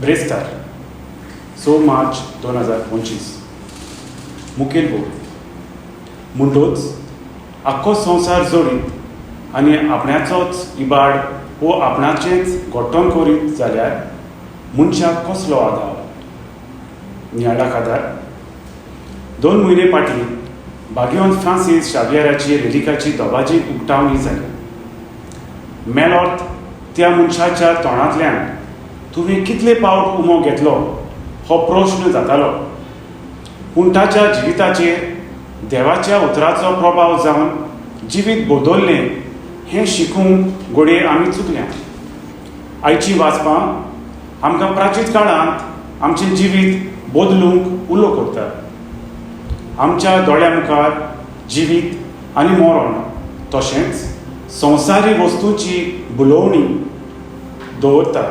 ब्रेस्तार, 6 मार्च 2025. मुखेल बोध म्हणटोच आख्खो संवसार जोडीत आनी आपणाचोच इबाड वो आपणाचेंच घट्टण करीत जाल्यार मनशाक कसलो आदार? नियाळाक आदार. 2 म्हयने फाटीं भाग्यवंत फ्रांसीस शावियराची रेलिकाची दबाजीक उक्तावणी जाली. मेलोत त्या मनशाच्या तोंडांतल्यान तुवें कितले पावट उमो घेतलो हो प्रश्न जातालो, पूण ताच्या जिविताचेर देवाच्या उतराचो प्रभाव जावन जिवीत बदललें हें शिकूंक घडये आमी चुकल्या. आयची वाचपां आमकां प्राचीन काळांत आमचें जिवीत बदलूंक उलो करता. आमच्या दोळ्या मुखार जिवीत आनी मरण तशेंच संवसारी वस्तूची भुलोवणी दवरता.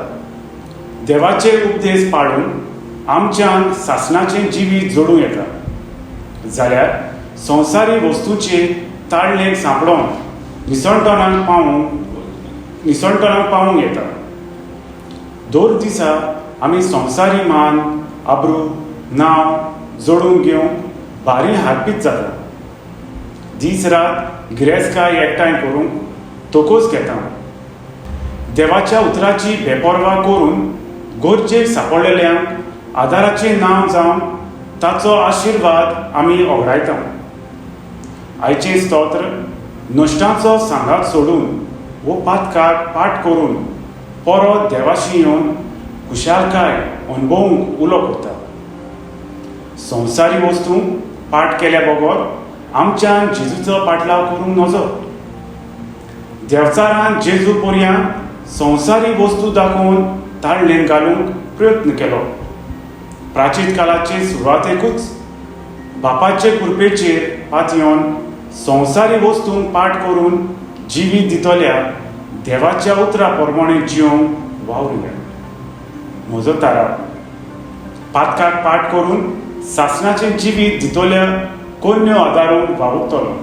देवाचे उपदेश पाळून आमच्यान सासणाचें जिवीत जोडूं येता जाल्यार संवसारी वस्तूचे ताळलेक सांपडोवन निसणटणाक पावूंक येता. दर दिसा आमी संवसारी मान, आब्रू, नांव जोडून घेवंक भारी हारपीत जाता. दीस रात गिरेस्तकाय एकठांय करूंक तोकोस घेता. देवाच्या उतराची बेपर्वा करून गरजेक सांपडलेल्यांक आदाराचें नांव जावन ताचो आशिर्वाद आमी ओगडायता. आयचें स्तोत्र नश्टाचो सांगात सोडून वो पातकाक पाट करून परत देवाशी येवन खुशालकाय अणभवूंक उलो करता. संवसारी वस्तू पाठ केल्या बगर आमच्यान जेजूचो पाटलाव करूंक नजो. देवचारान जेजू पोरयांक संवसारी वस्तू दाखोवन ताळणेन घालूंक प्रयत्न केलो. प्राचीन काळाचे सुरवातेकूच बापाचे कृपेचेर पातयेवन संवसारी वस्तूंक पाठ करून जिवीत दितल्या देवाच्या उतरा प्रमाणे जियोंक वावरुया. म्हजो तारा पातकाक पाठ करून सासणाचें जिवीत दितल्या कोन्यो आदारून वावुरतलो.